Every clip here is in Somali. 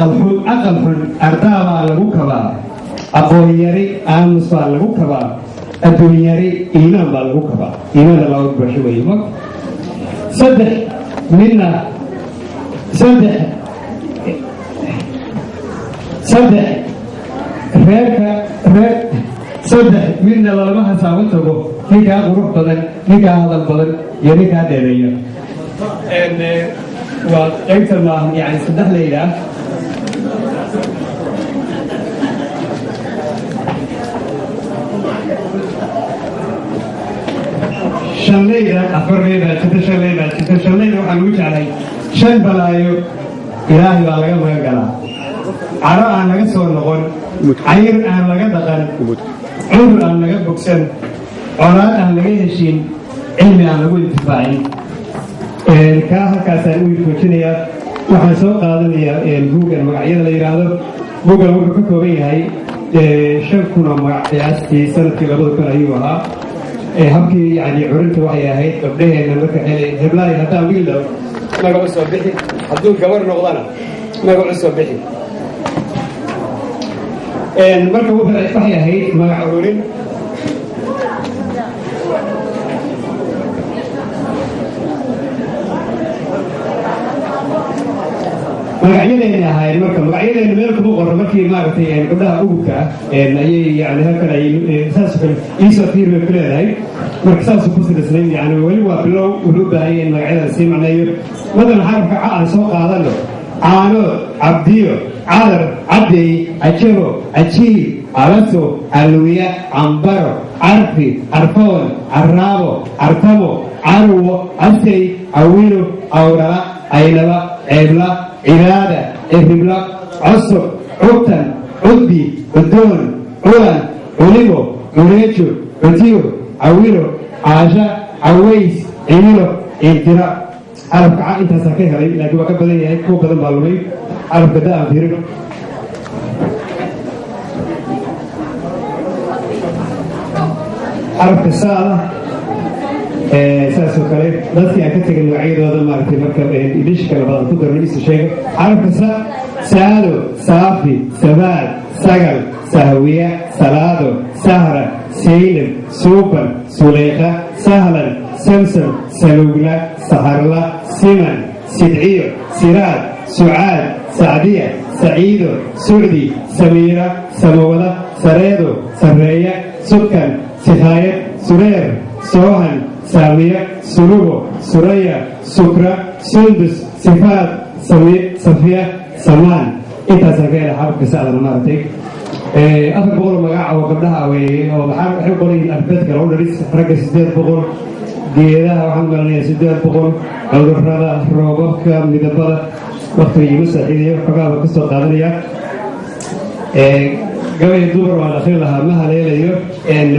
Aqal xun, aqal xun ardaabaa lagu kabaa, aqoon yari aamus baa lagu kabaa, adduun yari iimaan baa lagu kabaa. Iimaanna looga basho weeye mag. Saddex midna, saddex reerka reer, saddex midna lalama hasaabo tago: ninkaa qurux badan, ninkaa hadal badan iyo ninkaa dheereeya. Waa qaybta maaha, yani saddex la yidhaah. Shanleyda, afarleyda jirta, shanleyda jirta. Shanleyda waxaan ugu jeclay: shan balaayo Ilaahay baa laga magan galaa: caro aan laga soo noqon, cayr aan laga dhaqan, cudur aan laga bogsan, colaad aan laga heshiin, cilmi aan lagu intifaacin. Kaa halkaasaan u ifoojinayaa. Waxaan soo qaadanayaa buuggan magacyada la yidhaahdo. Buuggan wuxuu ka kooban yahay 5000 oo magac. Qiyaastii sanadkii 2000 ayuu ahaa. Habkii yani curinta waxay ahayd gabdhaheenna marka heblaay haddaan wiil dhalo magac u soo bixi, hadduu gabar noqdana magac u soo bixi. Marka waxay ahayd magac ururin. Magacyadayna ahaayeen. Marka magacyadayna meel kuma qorro. Markii maaragtay gabdhaha ugubka ah ayay yani halkan ay saas kale iisoo fiir bay ku leedahay. Marka saasuu ku silisnay, yani weli waa bilow, wuxuu u baahan yahay in magacyada sii macneeyo. Madalan xarafka ca aan soo qaadano: Caanood, Cabdiyo, Cadar, Caddeey, Cajabo, Cajiib, Calaso, Calwiya, Cambaro, Carfi, Carfoon, Carraabo, Cartamo, Carwo, Casey, Cawilo, Cawrala, Caynaba, Ceebla, Cibaada, Ciribla, Cosub, Cugtan, Cudbi, Cudoon, Culan, Culimo, Cureejo, Cutiyo, Cawilo, Caasha, Caways, Cimilo, Ciidira. Xarafka ca intaasaa ka helay, laakiin waa ka badan yahay, kuwa badan baa lumay. Xarafka da aan fiirino. Xarafka saada saasoo kale dadkii aan ka tegay magacyadooda maaragtay. Marka idishka labaad aan ku darno isu sheega. Xarafka sa: Saado, Saafi, Sabaad, Sagal, Sahwiya, Salaado, Sahra, Saynab, Suuban, Suleyqa, Sahlan, Samsam, Salugla, Saharla, Siman, Sidciyo, Siraad, Sucaad, Sacdiya, Saciido, Sucdi, Samiira, Samawada, Sareedo, Sarreeya, Subkan, Sikhaayad, Sureer, Soohan, Saamiya, Sulubo, Suraya, Sukra, Sundus, Sifaad, Safiya, Samaan. Intaasaan ka hela xarafka sacdana. Maaragtay 400 oo magaca oo gabdhaha weeye, oo maxaa waxay qorayiin albeedka lagu dharis. Ragga 800. Geedaha waxaan malanayaa 800. Cudurrada, roobabka, midabada. Waktiga iima saaxiidayo, xogaaba ka soo qaadanaya. Gabay dumar waan akhrin lahaa, ma haleelayo.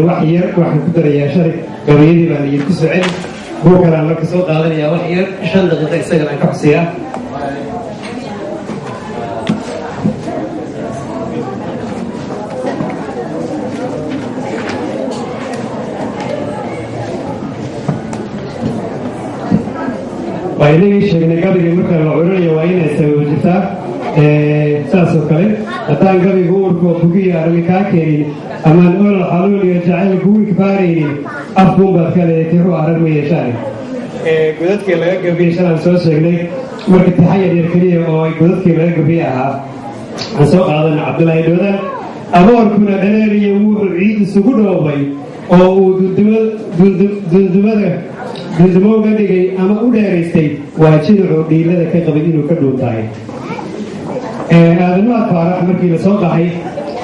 Wax yar waxaan ku darayaa shalay gabayadii baan idinku soo celi. Buu kalaan marka soo qaadanayaa wax yar, 5 daqiiqa isagana aan ka xusiyaa. Waa inagii sheegnay gabayga marka la curinayo waa inay sababo jirtaa. Saas oo kale haddaan gabayga uurkoo bugiyo armi kaa keenin, amaan olol xaluul iyo jacayl kugu ikbaaraynin, afkuunbaad ka leeyahay, tixu arag ma yeeshaan. Godadkii laga gabiyey shalaan soo sheegnay. Marka tixa yar yar keliya oo ay godadkii laga gabiye ahaa aan soo qaadana. Cabdulaahi Dhoodaan: aboorkuna dhareeriyo wuxuu ciid isugu dhoobay oo uu dundumada dundumo uga dhigay ama u dheeraystay, waa jidacuu dhiilada ka qabay inuu ka dhuuntahay. Aadamaad Faarax markii la soo qaxay: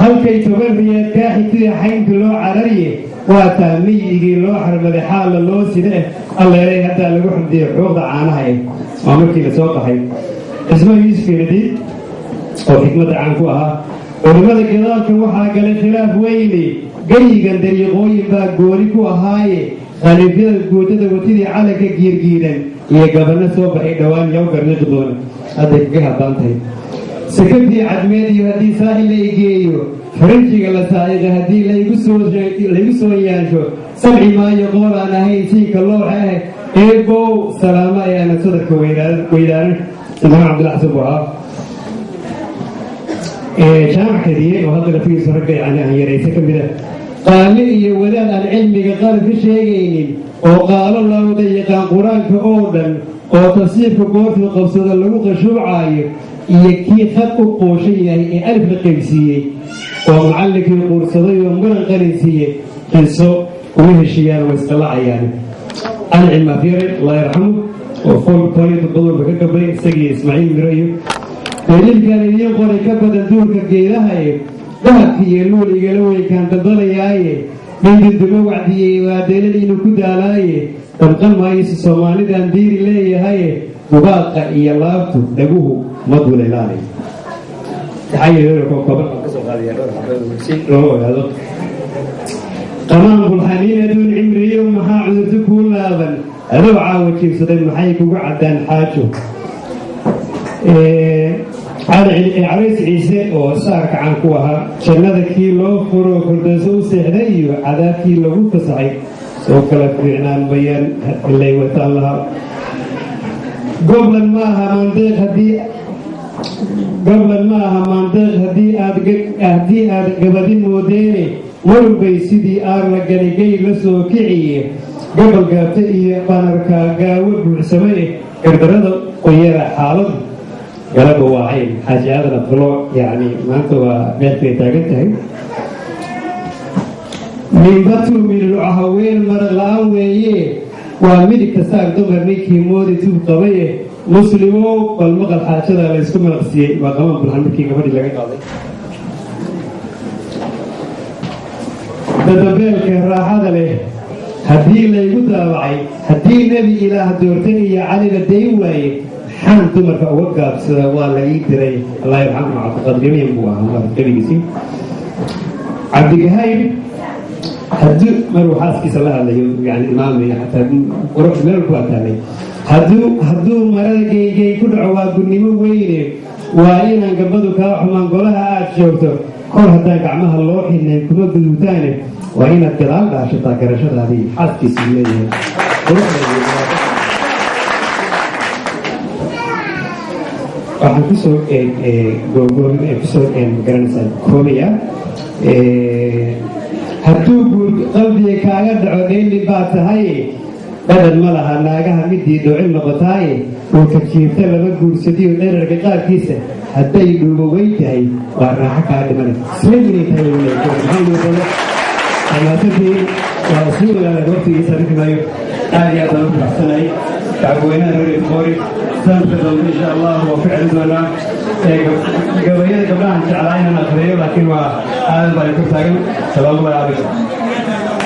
halkay 10 riyaad kaa xigtida xaynta loo carariye, waa taa miyigii loo xarmaday xaalla loo sida eh, alleelay haddaa lagu xamdiye xuuqda caanaha eh. Waa markii la soo qaxay. Cismaan Yuusuf Yenadiid oo xikmadda caan ku ahaa: culimmada gadaalka waxaa galay khilaaf weyne, geyigan dariiqooyin baa gooni ku ahaaye, khaliifyada guutada watidii calanka giirgiiran iyo gabanno soo baxay dhowaan yow garniqi doona. Hadday kaga habaan tahay sakadii cadmeed iyo haddii saaxil la igeeyo, farinjiga la saa'iqa haddii laygu soo yaansho, samci maayo qool aan ahayn siinka looxa ah. Eebow salaamo ayaana sadarka weydaaran. Ibraahim Cabdilla Xasan buu ahaa. Jaamac Kadiye oo hadda lafigiisu ragga yani aan yaraysa ka mid ah, qaali iyo wadaad aan cilmiga qalab ka sheegaynin oo qaalo loo wada yaqaan Qur-aanka oo dhan oo tafsiirka goortuu qabsado lagu qashuucaayo, iyo kii khad u qooshan yahay ee alif la qaybsiiyey oo macallinkii quursaday oo muran qalinsiiyey, qiso kuma heshiiyaan, way isqallacayaan. Cali Cilmaafyare, Allah yarxamu, oo fool kooliyada qodolba ka gabay isagii Ismaaciil Miro iyo daliilkan idiin qoray ka badan duurka geedahaye, dahabka iyo luul igala weynkaan daldalayaaye, nindidumo wacdiyey waa deelal inuu ku daalaaye, damqan maayse Soomaalidan diiri leeyahaye, dubaaqa iyo laabtu dhaguhu ma duleelaanay. Si loo ogaado qamaan bulxaniin aduun cimriyo, maxaa cudurto kuu laaban adoo caawa jiibsaday? Maxay kugu caddaan xaajo? Carays Ciise oo saarka caan ku ahaa, jannada kii loo furo furdooso u seexday iyo cadaabkii lagu fasaxay soo kala fiicnaan mayaan ilay wataan lahaa. Goblan ma aha maandeeq haddii goblan ma aha maandeeq haddii aad gabadi moodeene, marunbay sidii aar la ganigay la soo kiciye, gobol gaabta iyo banarka gaawo buuxsamay, gardarada qoyara xaaladu galaba waa cayn. Xaaji Aadan Abdulo, yacni maanta waa meelkay taagan tahay. Ninbatu milluco haween maraq la-aan weeye, waa midigta saar dumar ninkii moodi tub qabaye. Muslimow, bal maqal xaajada la ysku malaqsiiyey. Waa qaban bulxan markii gabadhii laga qaaday. Dadabeelka raaxada leh haddii laygu daawacay, haddii Nebi Ilaah doortay iyo Caliba dayn waaye, maxaan dumarka uga gaabsada? Waa la ii diray. Allah yarxamu, Cabdiqadir buu ahaa gebigiisii. Cabdigahayr hadduu maruu xaaskiisa la hadlayo, yani imaamaya xataa qurux meel ku ataalay, hadduu marada geygey ku dhaco waa gurnimo weyne. Waa inaan gabadu kaa xumaan golaha aad joogto, kor haddaan gacmaha loo xidnayn kuma guduutaane, waa inaad gadaal dhaashataa garashadaadii. Xaaskiisu leeyahay waxaan kusoo magaranaysaa koobaya. Hadduu guur qalbiga kaaga dhaco dheeli baa tahay, dhadhan ma laha naagaha midii dhoocil noqotaaye, dhulka jiifta lama guursadiyo dherarka qaarkiisa hadday dhuubo weyn tahay waa raaxo kaa dhimanay. Isla inay tahay lagu leeyahay amaasantiin waa sii wadaada waqtigiisa arki maayo. Aad iyo aad baan u faraxsanahay shacabweynaha reer Boqori. Sanadka dambe insha Allah waa ku celin doonaa gabayada gabdhahan jeclaa inaan akhriyo, laakiin waa aadan baa ku taagan. Salaamullahi calaykum.